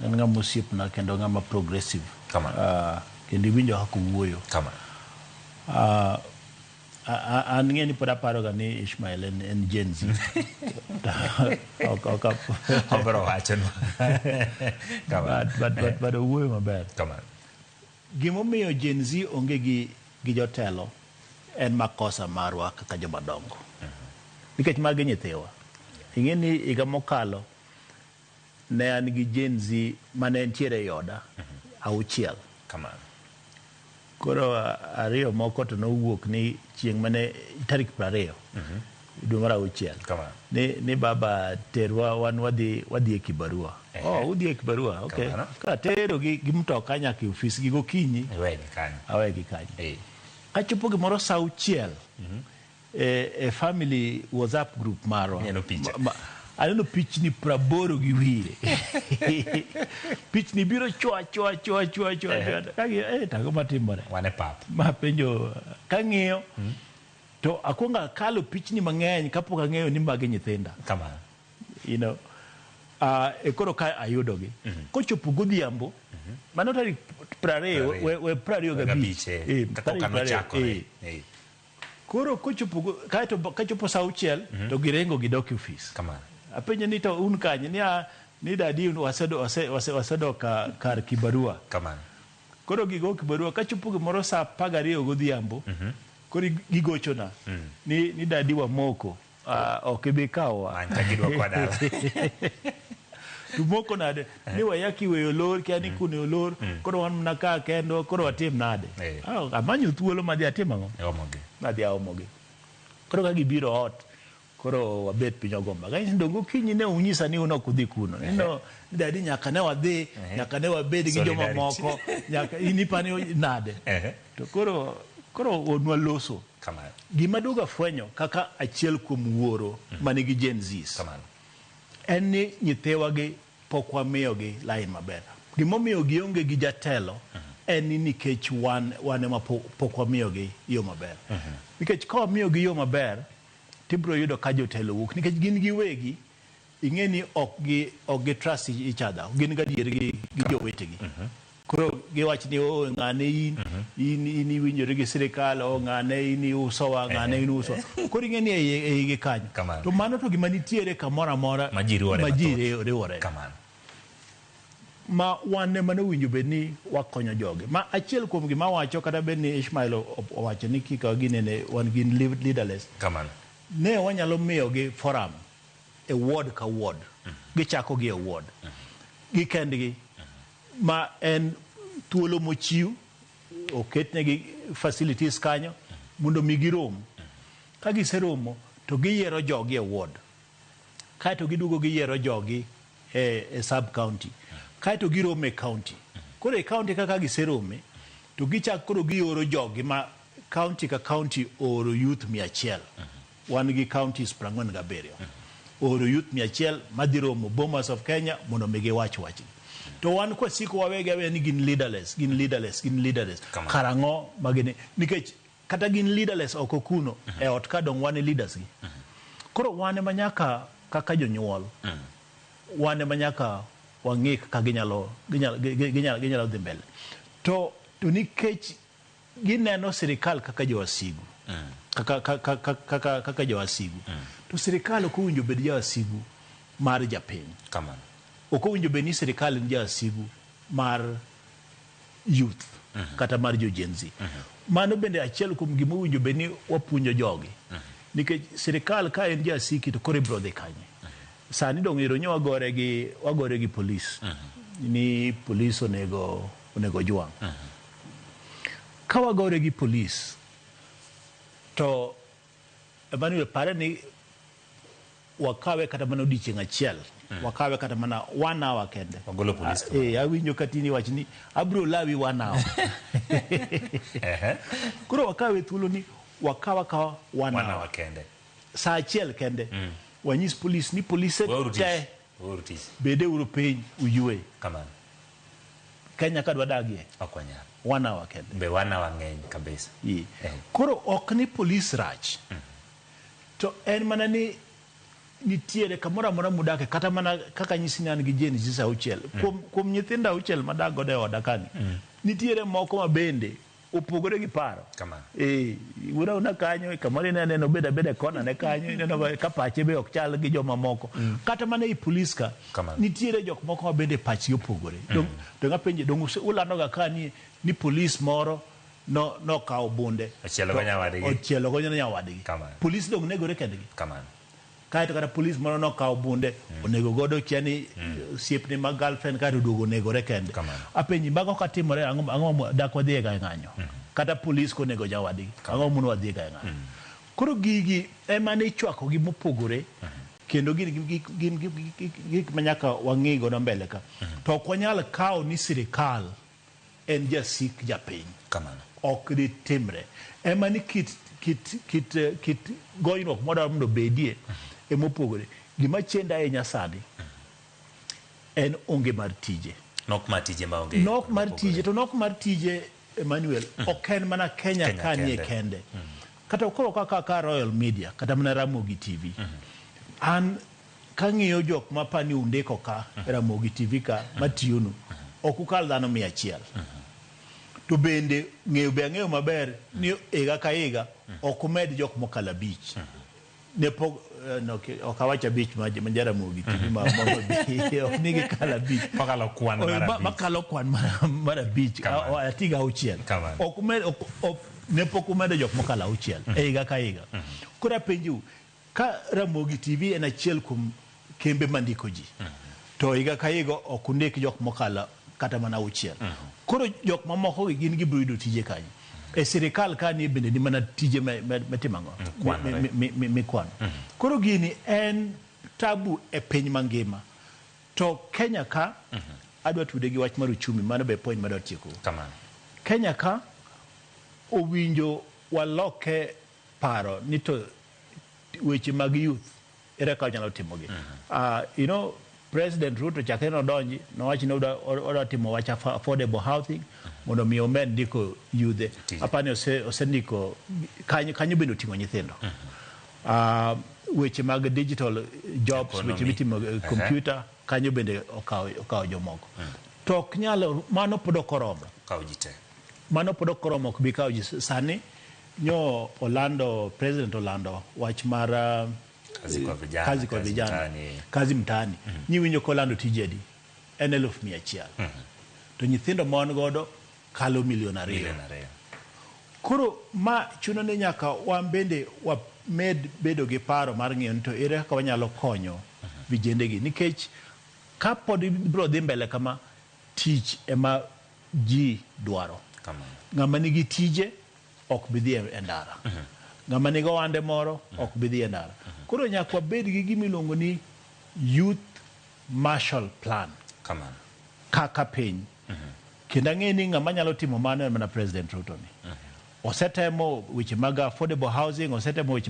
En ng'ama osiepna kendo ng'ama progressive. Kamano. Kendo iwinjo kaka owuoyo. Kamano. An ng'e ni pod aparoga ni Ishmael en Gen Z. Ok Obiro wachonwa. Kamano. But owuoyo maber. Kamano. Gimomiyo Gen Z onge gi jotelo en makosa marwa kaka joma dongo. Nikech magi nyithiwa. Ing'e ni higa mokalo ne an gi Gen Z mane nitiere e oda auchiel. Kamano. Koro ariyo moko to nowuok ni chieng' mane tarik 20 dwe mar auchiel. Kamano. Ni baba terwa wan wadhi e kibarua. Oh, udhi e kibarua. Okay. Kamano. Ka tero gi mtoka nyaka e ofis gi gokinyi. Iwegi kanyo. Awegi kanyo. Kachopo gimoro saa auchiel. E family WhatsApp group marwa. Ineno picha. Aneno pichni 80 gi wiye. Pichni biro chwa chwa chwa chwa chwa chwa. Kagi tago matimore. Wan e pap. Ma penjo kang'iyo to akwongo akalo pichni mang'eny kapok ang'eyo ni magi nyithinda. Kamano. You know. E koro ka ayudogi. Kochopo godhiambo, mano tarik 20, we 25. Kaka Tarik 20, nochakore. Koro kochopo kaeto kachopo saa auchiel, to giringo gidok e ofis. Kamano. Apenjo ni to un kanye? Ni ni dadi wasedok kar kibarua. Kamano. Koro gigo kibarua kachopo gimoro saa 12 godhiambo, koro gigochona ni dadi wamoko. Ok ibi kawowa. Mancha gidwoko dala. To moko nade? Ni wayaki weyo lor, kia ni kune olor, koro wan mana ka kendwa, koro watim nade? Amanyo thuolo madhi atim ang'o? Omogi. Madhi aomogi. Koro ka gibiro ot, koro wabet piny ogomba. Ka nyiso ni donge okinyi ne unyisa ni un ok udhi kuno. Ni no, ni dadi nyaka ne wadhi, nyaka ne wabed gi joma moko, nyaka in ipani nade? To koro wuonwa loso. Kamano. Gima duogo afwenyo kaka achiel kuom wuoro manigi Gen Zs. Kamano. En ni nyithiwagi pok wamiyogi line maber. Gimomiyo gionge gi jatelo en ni nikech wan ema pok wamiyogi yo maber. Nikech ka wamiyogi yo maber, tibiro yudo ka jotelo wuok. Nikech gin giwegi, ing'e ni ok gi trust each other. Gin gadier gi jowetegi. Koro giwacho ni, oh, ng'ane in iwinjori gi sirikal, oh, ng'ane in iusowa, ng'ane in iusowa. Koro ing'e ni e igi kanyo. Kamano. To mano to gima nitiere kamoro amora Ma ji riwore ma ji mathoth. riwore. Kamano. Ma wan ema nowinjo bed ni wakonyo jogi. Ma achiel kuom gima wacho kata bed ni Ishmael owacho ni kika ginene wan gin leaderless. Kamano. Ne wanyalo miyogi forum e ward ka ward. Gichako gi e ward. Gikendgi. Ma en thuolo mochiw, oketnegi facilities kanyo mondo mi girom. Ka giseromo to giyiero jogi e ward. Kaeto giduogo giyiero jogi e sub county. Kaeto giromo e county. Koro e county kaka giserome to gichak koro gioro jogi ma county ka county ooro youth 100. Wan gi counties 47. Ooro youth 100 madhi romo Bomas of Kenya mondo mi giwach wachgi. To wan kwasiko wawegi aweya ni gin leaderless, gin leaderless, gin leaderless. Kamano. Karang'o magini? Nikech kata gin leaderless oko kuno, e ot ka dong wan e leaders gi. Koro wan ema nyaka kaka jonyuol, wan ema nyaka wang'i kaka ginyalo dhi mbele. To nikech gineno sirikal kaka jowasigu, kaka jowasigu, to sirikal ok owinjo bed jawasigu mar japiny. Kamano. Ok owinjo bed ni sirikal en jawasigu mar youth, kata mar jo Gen Z. Mano bende achiel kuom gima owinjo bed ni wapuonjo jogi. Nikech sirikal ka en jasiki to koro ibiro dhi kanye. Sani dong ero nyo wagore gi polis. Ni polis onego jwang'. Ka wagore gi polis to Emmanuel pare ni wakawe kata mana odiechieng' achiel. Wakawe kata mana 1 hour kende. Wagolo polis Awinjo ka tini wach ni abiro lawi 1 hour. Koro wakawe thuolo ni wakawa kawa 1 1 hour. hour kende. Saa achiel kende. Wanyis polis ni polise Weuru tich. te Weuru tich. Bede uru piny uyue. Kamano. Kenya ka dwa dagie. Ok wanyal. 1 hour kende. Be 1 hour ng'eny kabisa. Koro ok ni polis rach. To en mana ni Nitiere kamoro amora mudake, kata mana kaka nyisi ni an gi Gen Z 6. Kuom nyithindo 6 madak godo e oda kani, nitiere moko ma bende opogore gi paro. Kamano. Wuora una kanyo kamoro ineno obed abeda e kona ne kanyo, ineno ka pache be ok chal gi jomamoko. Kata mana ei polis ka, Kamano. nitiere jok moko ma bende pachgi opogore. Dong apenje, dong ulandoga ka ni polis moro nokawo bunde Ochielo go nyawadgi. Ochielo go nyawadgi. Kamano. Polis dong negore kendgi. Kamano. Kaeto kata polis moro nokawo bunde, onego godo kia ni osiepne ma girlfriend, kaeto oduogo onegore kende. Kamano. Apenji, mago katimore, ang'o dak wadhi ga e ng'anyo? Kata polis konego jawadgi, ang'o mono wadhi ga e ng'anyo? Koro gigi ema ne ichwako gi mopogore, kendo gin gik ma nyaka wang'i godo mbele ka. To ok wanyal kawo ni sirikal en jasik japiny. Kamano. Ok ditimre. Ema ni kit gonyruok mwadwaro mondo obedie emopogore. Gima chendo ahinya sani en onge mar tije. Nok mar tije maonge. Nok mar tije, to nok mar tije, Emmanuel, ok en mana Kenya, Kenya kanie kende. Kende. Kata koro kaka ka Royal Media, kata mana Ramogi TV. An kang'iyo jok ma pani undiko ka Ramogi TV ka matiyonu, ok ukal dhano 100. To bende ng'eyo be ang'eyo maber ni higa ka higa ok umed jok mokalo 5. Ne pok no, ok awach 5 ma Jaramogi TV ma ok ni gikalo 5. Mokalo kwan mar 5. Makalo kwan mar 5. Kamano. Atiga 6. Kamano. Ok umed, ok, ne pok umedo jok mokalo 6 e higa ka higa. Koro apenjou, ka Ramogi TV en achiel kuom kembe mandiko ji, to higa ka higa ok undik jok mokalo kata mana 6. Koro jok mamoko gi gin gibiro yudo tije kanye? E sirikal ka ni bende ni mana tije mitimo ang'o? Mikwanore. Mikwano. Koro gini en tabu e piny mangima. To Kenya ka, adwa tude gi wach mar uchumi, mano be point madwa tieko. Kamano. Kenya ka owinjo waloke paro ni to weche mag youth ere kaka wanyalo timogi. President Ruto chakre nodonji nowacho ni odwa timo wach affordable housing mondo mi omed ndiko yudhe. Tije. Apani osendiko kanyo bende oting'o nyithindo. Weche mag digital jobs, Economy. weche mitimo e computer, kanyo bende okawo jomoko. To ok nyal, mano pod ok oromo. Okawo ji te. Mano pod ok oromo, ok bi kawo ji. Sani nyo olando, president olando wach mar Kazi kwa vijana, kazi kwa kazi vijana, mtaani. Kazi mtaani. Nyiwinjo kolando tije adi? En 100,000. To nyithindo ma wan godo kalo milion 2. Milion 2. Koro ma chuno ni nyaka wan bende wamed bedo gi paro mar ng'iyo ni to ere kaka wanyalo konyo vijendegi, nikech ka pod ibiro dhi mbele kama, tich ema ji dwaro. Kamano. Ng'ama nigi tije ok bi dhi e ndara. Ng'ama nigi ohande moro ok bi dhi e ndara. Koro nyaka wabed gi gima iluongo ni Youth Marshall Plan. Kamano. Kaka piny. Kendo ang'e ni ng'ama nyalo timo mano en mana President Ruto ni. Osetemo weche mag affordable housing, osetemo weche